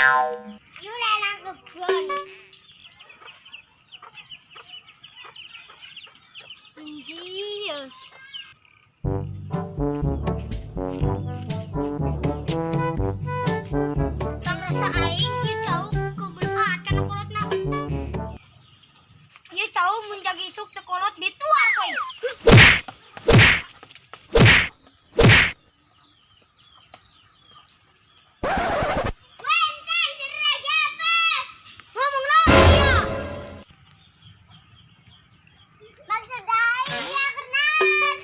Yuk nang kebon. Endi ya? Pangrasa aing ieu cau kebeuleuat kana kolotna. Ieu cau mun jag isuk teu kolot dituar ku aing. Wenten lagi apa? Ngomong naon dia? Maksud aing dia kenalan.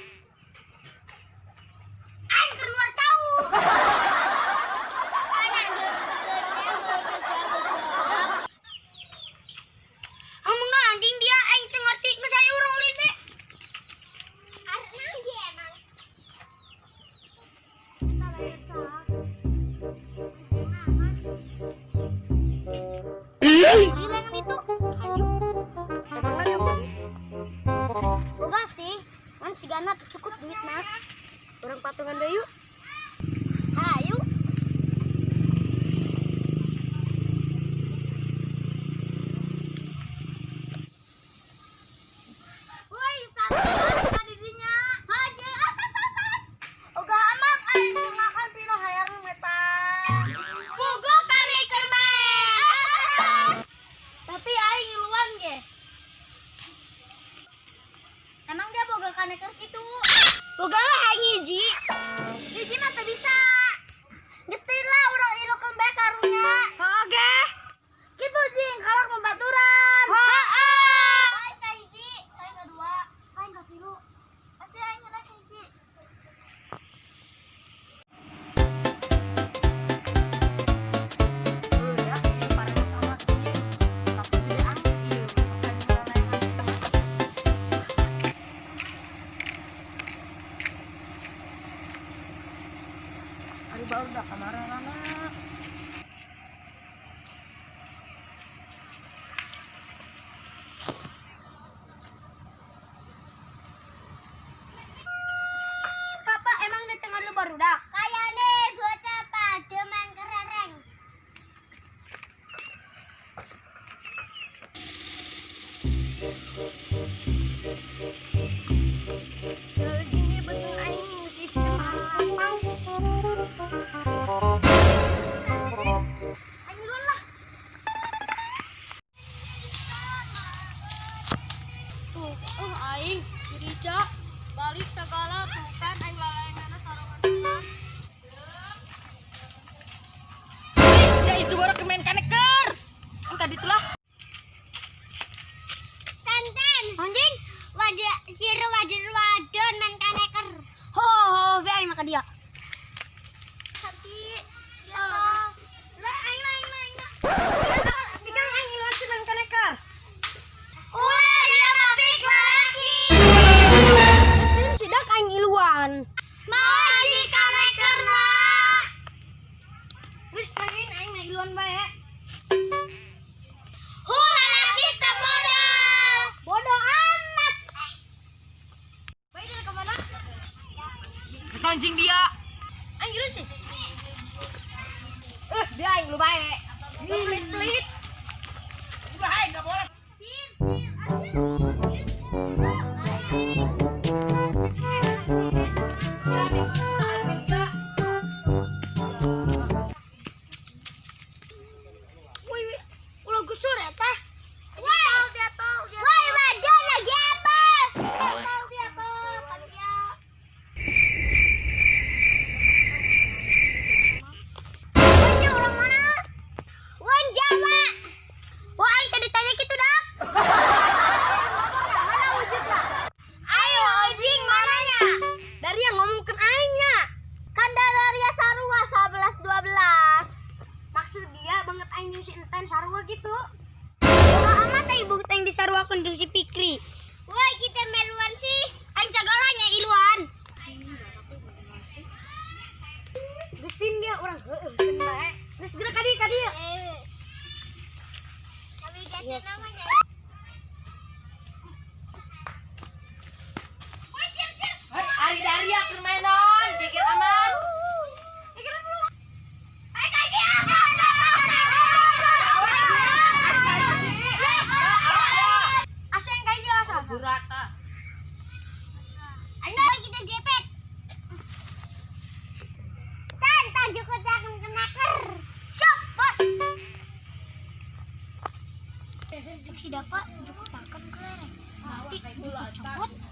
Aing keluar cau. Ngomong naon anjing dia, aing teu ngerti geus aya urang ulin be. Arek naon dia emang? Bilangan itu. Ayo. Boga sih, kan sigana teu cukup duitna. Urang patungan deui yuk. Hayu. Woi, santai ka di dinya. Haje, as as as as. Ogah amat aing teu makan pino hayang meta. Bogo kami keur maen. As, as, as. Tapi aing ngiluan ge. Emang dia boga kaneker kitu? Boga lah aing hiji. Hiji mah teu bisa. Geus teu lah urang ilukeun bae karunya. Heeh ge. Kitu jing kalak babaturan. Heeh. Aing ka hiji, aing ka dua, aing ka tilu. Asli aing ka hiji. Ari baru dah kamarana. Papa emang di tengah lu barudak? Kayane bocah pada main kerereng. Jeung ieu beuteung aing geus diisikeun gampang. Aing duluan lah. Tuh, aing dirija balik segala tuh kan aing lalaenana sarongan pisan. Ja itu baru main kaneker. Entah ditulah. Tenten. Anjing. Wadah sira wadah wadon main kaneker. Ho ho, be aing mah ka dia. Santi, dia tong. Lah aing lah aing lah aing lah. Bikang aing iluan si main kaneker. Ulah dia mah pik lalaki. Tim sidak aing iluan. Mau di kanekerna. Geus aing aing mah iluan bae. Hu lalaki teu modal. Bodoh amat. Bae dari kemana? Anjing dia. Aing geus sih. Dia aing lu bae. Pelit-pelit. Bahaya enggak boleh. Cir, cir, aja. Woi, ulah gusur eta. Woi, woi, wadon lagi apa? Tahu dia tuh, kan dia. Woi, dia orang mana? Wan Jawa. Wah, aing tadi tanya kitu dah. Hampura tah. Ayo kita jepet. Tan, tan jukut akan kenaker. Siap, bos. Cek si dapat jukut akan kelereng. Nanti jukut copot.